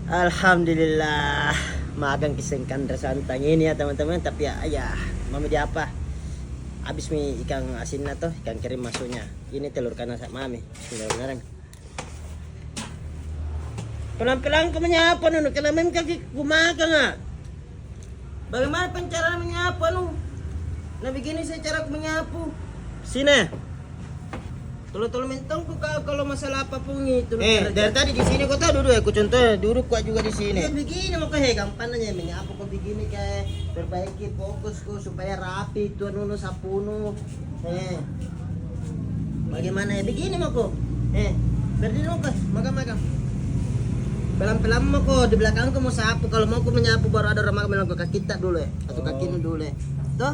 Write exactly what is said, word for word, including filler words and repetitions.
Alhamdulillah, makan ki sengkandra santang ini ya, teman-teman. Tapi ya, ya, mami di apa? Habis mi ikan asinnya toh, ikan kering maksudnya. Ini telur kanasa mami. Bismillahirrahmanirrahim. Pelan-pelan ko menyapu, Nunu, kena main kaki ku makan, ah. Bagaimana pun cara menyapu, anu? Nah, begini saya cara menyapu. Sini. Tolong-tolong mentong ku kau kalau masalah apapun itu. Eh, dari tadi di sini kau tahu duduk, aku contoh duduk kuat juga di sini. Iya, begini mau kau, he, gampang aja menyapu kau begini, kayak perbaiki fokus ku supaya rapi itu, anu, nu, sapu nu. Eh. Bagaimana ya? Begini mako. Eh, berdiri mako. Makan, makan. Pelan-pelan mako, di belakangku mau sapu. Kalau mau ku menyapu, baru ada orang makan, bilang, kaki tak dulu ya. Atau kaki nu dulu ya. Toh?